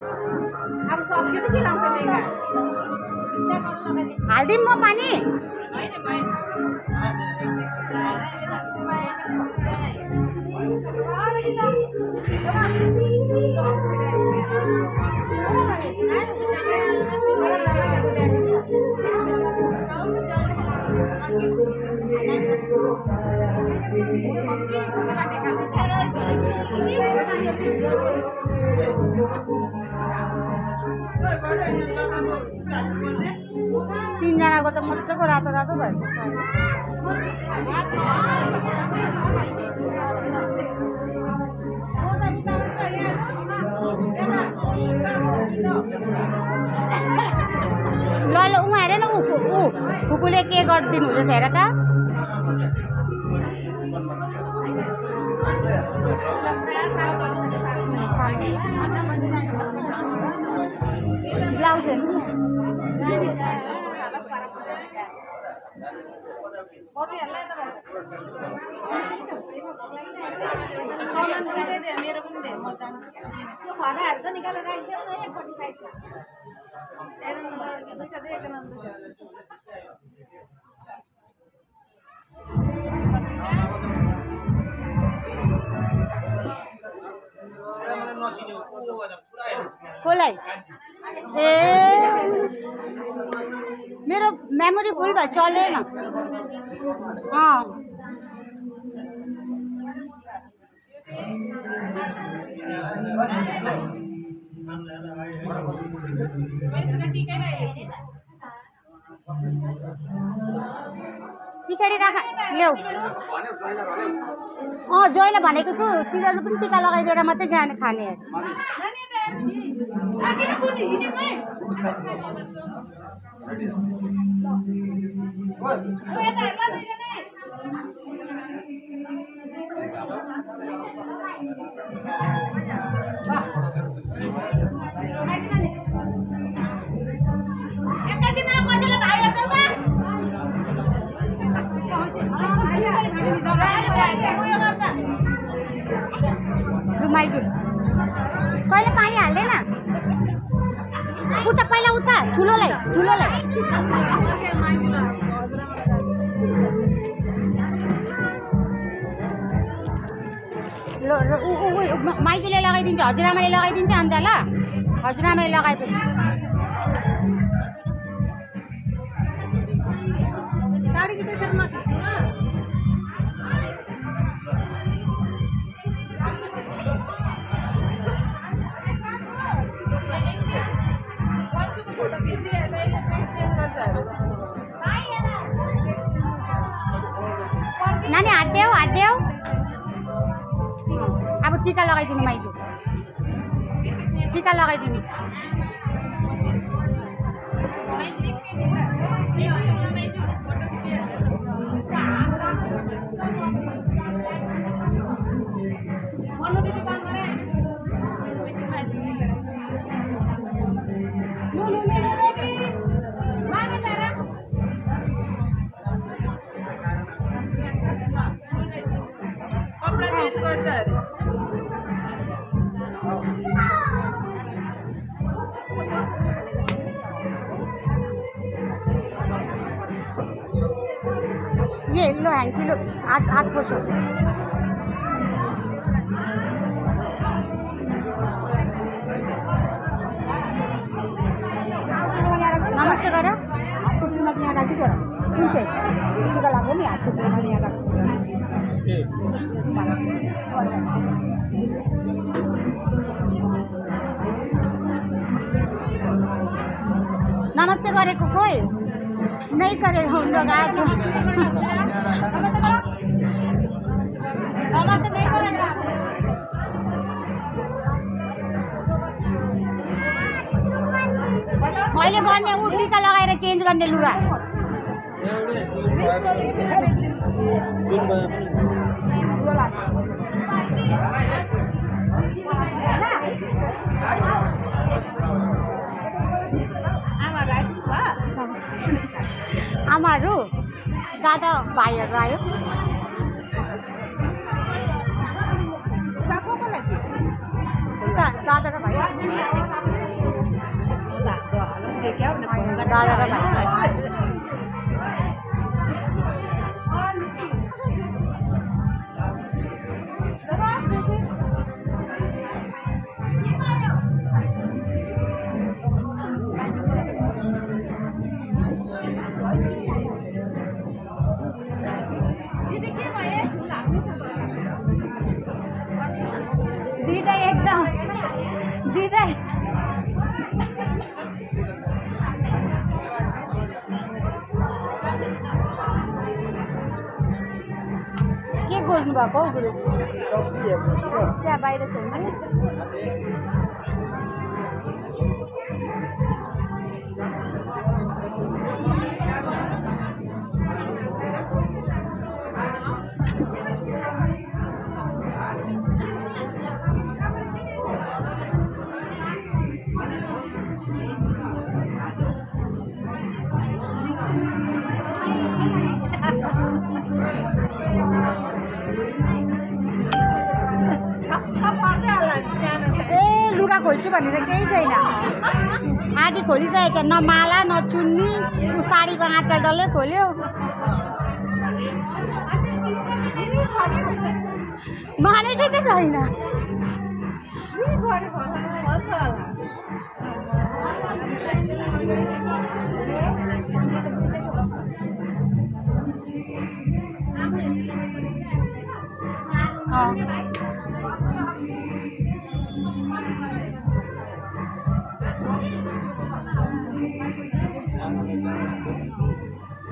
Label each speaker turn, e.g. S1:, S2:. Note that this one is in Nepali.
S1: अब सक्यो त के लाउँछ लेगा
S2: हाल्दिम म पानी तीनजनाको त मजाको रातो रातो भएछ ल ल ऊ हेर न ऊ फुपूले के गरिदिनु हुँदैछ हेर त ब्लाउज हेर्नु
S1: मेरो पनि धेरै म जान्छु त्यो खराहरू त निकालेर राख्छौ न एकपट्टि साइडमा दुईटा दे एक
S2: कसलाई ए मेरो मेमोरी फुल भयो चलेन पछाडि राख ल्याऊ जोइले भनेको छु तिनीहरू पनि टिका लगाइदिएर मात्रै जाने खाने रुमाइजु कहिले पानी हाल्दैन उता पहिला उता ठुलोलाई माइजूले लगाइदिन्छ हजुरआमाले लगाइदिन्छ अन्त ल हजुरआमाले लगाएपछि
S1: साडी चाहिँ त्यसरी माथि
S2: नानी हात देऊ अब टिका लगाइदिनु माइजू टिका लगाइदिनु ये लो हैंकी लो हाथ पोछो नमस्ते करो आपको कीमत यहाँ राखी करो कुन चाहिँ टिका लाग्यो नि हातको कीमत यहाँ राखी नमस्ते गरेको खोइ नहीं करे हम लोग आज नमस्ते नहीं करेगा मैले गर्ने उ टिका लगाएर चेन्ज गर्ने लुगा आमाहरू दादा भाइहरू आयो दादा र भाइ दादा र भाइ दिदा एकदम दिदा के खोज्नु भएको हौ गुरु त्यहाँ बाहिर छ नि ए लुगा खोल्छु भनेर केही छैन आधी खोलिसकेको छ न माला न चुन्नी ऊ साडीको आँचल डल्लै खोल्यो मानेकै त छैन